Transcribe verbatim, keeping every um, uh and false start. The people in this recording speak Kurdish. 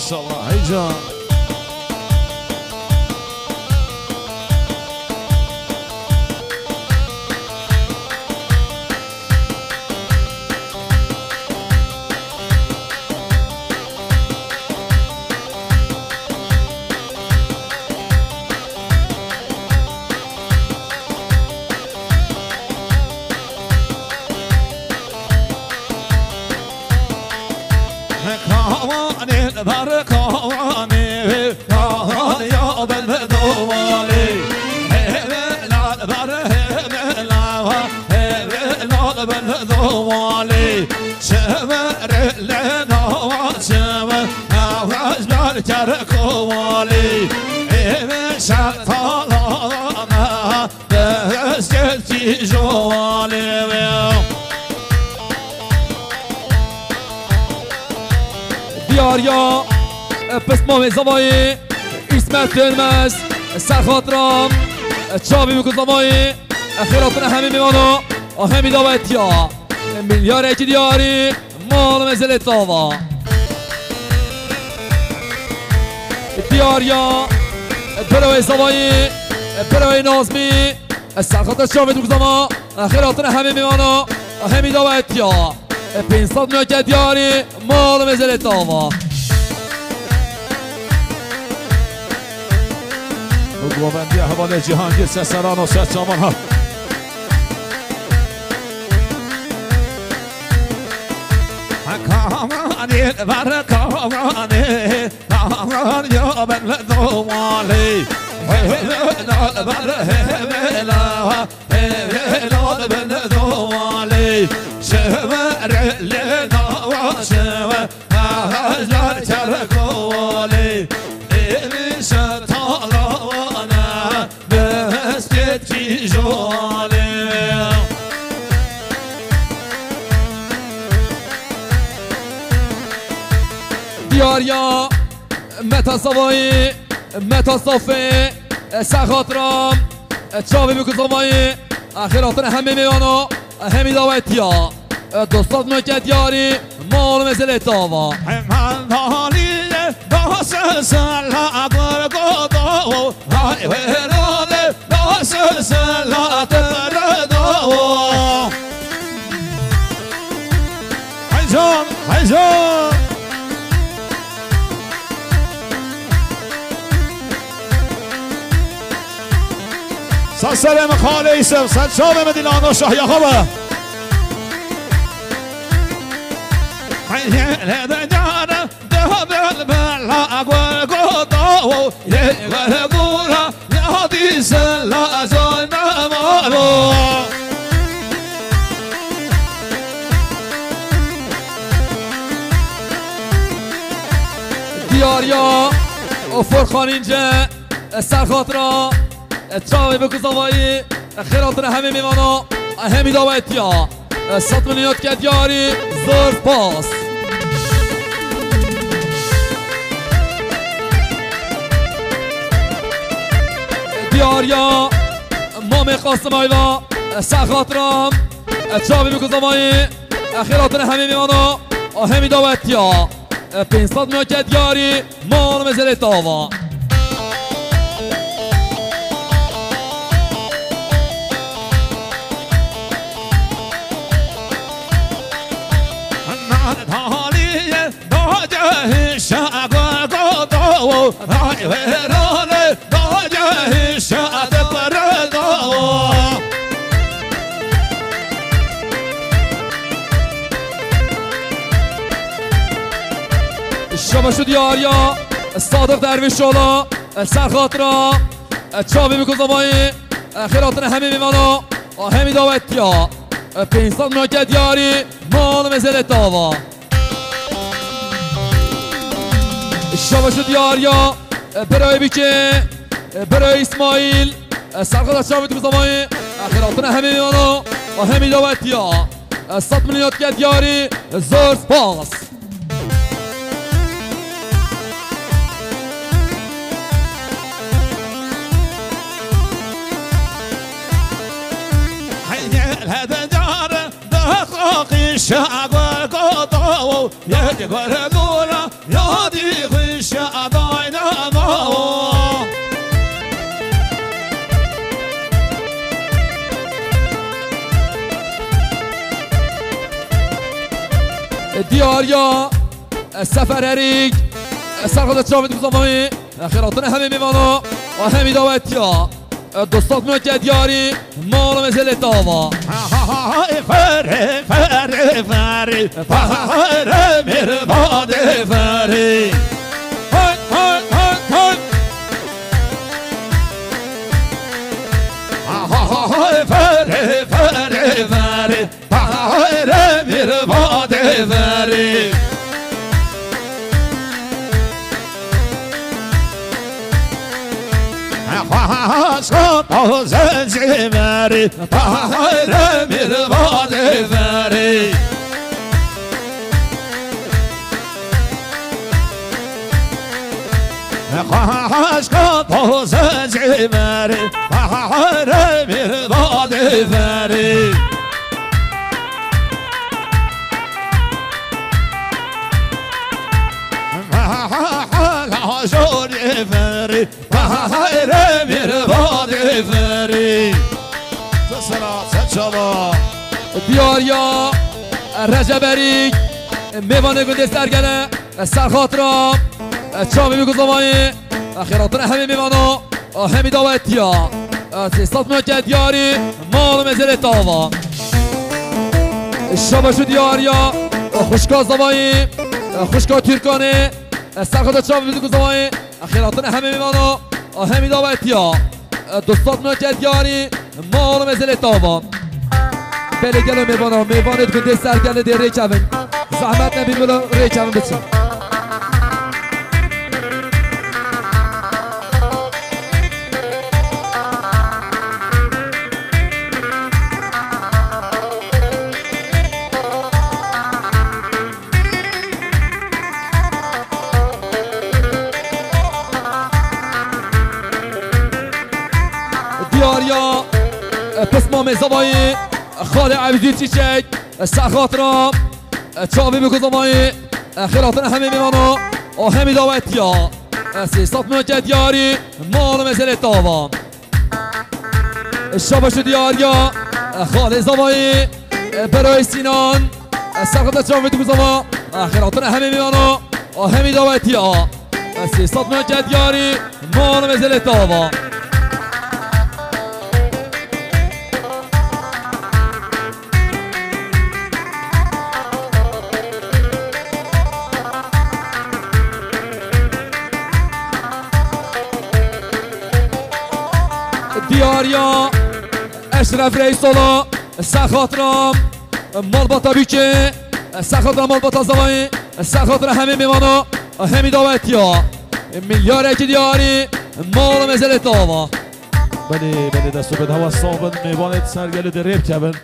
Maşallah, heyecan. Kawanê ber kawanê, kawan ya bin domalê. Hêvê lal ber hêvê lawa, hêvê lal bin domalê. Çeverê lê nawa çever, nawa ber ker kovalê. Hêvê şetalana, Destkeftî ji walê wê. Diyariya, e, pismamê zavayê, Îsmet Dönmez, e, serxatira, e, çavê min ku zavayê, e, xêr hatine hemî mêvana, e, hemî dawetiya, e, milyarekî diyarî, Mal mezelê tava. Diyariya, birewê zavayî, birewê Nazmî, serxatir çavê dûkzama, xêr hatine hemî mêvana, hemî dawetiya. Pênc sed nokê diyarî, mal mezelê tava. Bi govendiya hevalê Cîhangîr ser seran û ser çavan hat. Kawanê ber kawanê, kawan ya bin domalê. Hêvê lal ber hêvê lawa, hêvê lal bin domalê. Şeverê lê nawa şever, hezar çer kovalê. Êlî şetalavane, Beskê tîjolê. Diyariya, meta zavayî, meta safê, e, serxatira, e, çavê min ku zavayî, e, xêr hatine hemê mêvana, e, hemî dawetiya. E, dostat nokê diyarî, mal mezelê tava. Hemen daliye, dase sela gurgodo, hay verade, dase sela terdo. Hay can, hay can. Ser serê min Xalê Yusuf, ser çavê min Dîlano Şah, yaxa be. Heyê lê de care, de bel bela gurgodo, yê gurgura, ya dîse la zon memo. Diyariya, o Furkan İnce, e, serxatira, e, çavê min ku zavayî, e, xêr hatine hemê mêvana, e, hemî dawetiya. E, sed milyon nokê diyarî, zor spas. Diyariya, Mamê Qasim Ayva, e, serxatira, e, çavê min ku zavayî, e, xêr hatine hemê mêvana, e, hemî dawetiya. E, pênc sed nokê diyarî, mal mezelê tava. Nalê taliyê, nacehî şago godo, hay verane, nacehî şate perdo. Şabaş û diyariya Sadiq Dervişoğlu, e, serxatira, e, çavê min ku zavayî, e, xêr hatine hemî mêvana, e, hemî dawetiya, e, pênc sed nokê diyarî, mal mezelê tava. Şabaş û diyariya, e, birayê Bîkê, e, birayê Îsmaîl, e, serxatira çavê min ku zavayî, e, xêr hatine hemî mêvana, e, hemî dawetiya, e, sed milyon nokê diyarî, zor spas. Heyê lê de care, de qoqî şago godo, yê gore gora, ya dî xwi Diyariya, e, Sefer Herîk, e, serxwedê çavê dikuzavayê, e, xêratine hemî mêvana, e, hemî dawetiya, e, dostat meke diyarî, mal û mezelê tava. Hay, ferê, ferê, ferê, ferê, mirbadê ferê. Hay, hay, hay, hay. Hay, ferê, ferê, ferê. Tahrê mirbadê verî. Xweşka tozê zîmerî. Tahrê mirbadê verî. Xweşka tozê zîmerî. Tahrê mirbadê verî. Hala jorê verî, tahrê mirbadê verî. Sesera, sen çava. Diyariya, Recep Erîk, mêvanê gundê Sergele, serxatira, çavê wî guzavayê, xêratine hemî mêvana. A hemî dawetiya. A sê sed meke diyarî, mal û mezelê tava. Şabaş û diyariya, a xuşka zavayî, a xuşka Türkanê, a serxwedê çavê dikuzavayî, a xêratine hemî mêvana, a hemî dawetiya. A du sed meke diyarî, mal û mezelê tava. Belê gelo mêvana, mêvanê di gundê Sergele dê rêkevin. Zehmet nebî bilo rêkevin biçin. Diyariya, e, pisma mêzavayî, e, xalê Evzî Çîçek, e, serxatira, e, çavê bikuzavayî, e, xêratine hemî mêvana, a hemî dawetiya, e, sê sed meke diyarî, mal û mezelê tava. E, şabaş û diyariya, e, xalê zavayî, e, Beroyê Sînan, e, serxwedê çavê dikuzava, e, xêratine hemî mêvana, a hemî dawetiya. Sê sed meke diyarî, mal û mezelê tava. Diyariya, Eşref Reysala, serxatira, malbata Bîkê, serxatira malbata Zavayî, serxatira hemî mêvana, hemî dawetiya. Milyarekî diyarî, mal û mezelê tava. Belê, belê, dest û pêt hewa sabin, mêvanê Sergele dê rê bikevin.